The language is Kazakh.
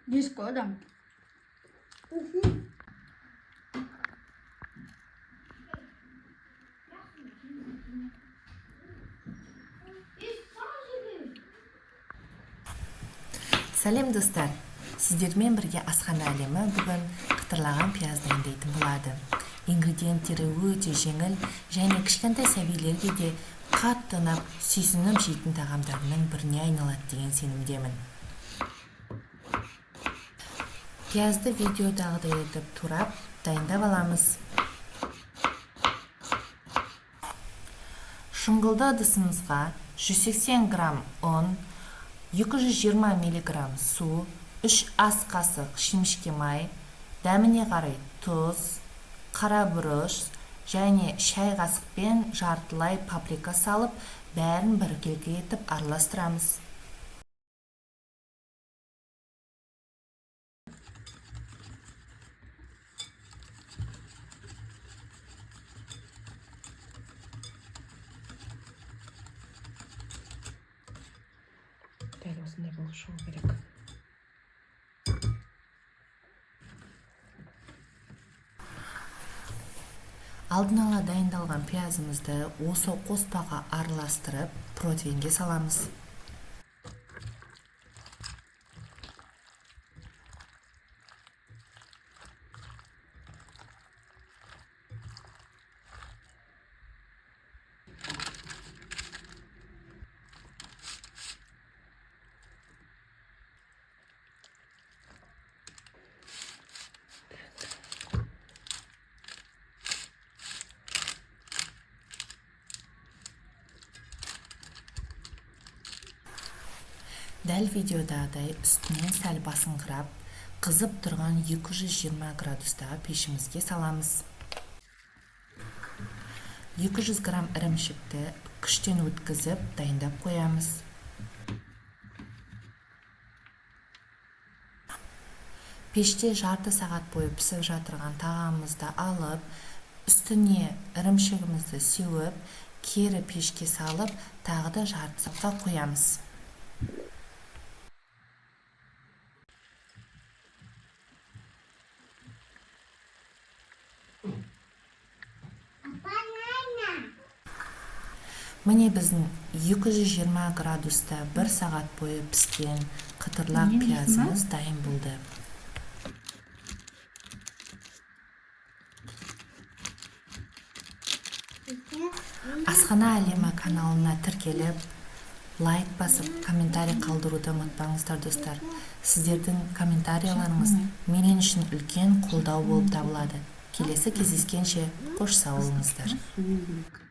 Дискода. Сәлем, достар! Сіздермен бірге Асхана әлемі. Бүгін қытырлаған пияз дайындайтын болады. Ингредиенттері өте жеңіл және кішкентай сәбилерге де қатты ұнап, сүйсініп жейтін тағамдарының біріне айналады деген сенімдемін. Пиязды видеодағыдай етіп турап, дайындап аламыз. Шұңғылды ыдысымызға 180 грамм ұн, 220 миллиграмм су, 3 ас қасық шемішке май, дәміне қарай тұз, қара бұрыш және шай қасықпен жартылай паприка салып, бәрін біркелкі етіп араластырамыз. Дәл осындай болып шығу керек. Алдын ала дайындалған пиязымызды осы қоспаға араластырып, противеньге саламыз. Дәл видеодағыдай үстінен сәл басыңқырап, қызып тұрған 220 градустағы пешімізге саламыз. 200 грамм ірімшікті күштен өткізіп, дайындап қоямыз. Пеште жарты сағат бойы пісіп жатырған тағамымызды алып, үстіне ірімшігімізді сеуіп, кері пешке салып, тағы да жарты сағатқа қоямыз. Міне, біздің 220 градуста бір сағат бойы піскен қытырлақ пиязымыз дайын болды. Асхана әлемі каналына тіркеліп, лайк басып, комментарий қалдыруды ұмытпаңыздар, достар. Сіздердің комментарияларыңыз мен үшін үлкен қолдау болып табылады. Келесі кездескенше, қош сау болыңыздар! Суу керек.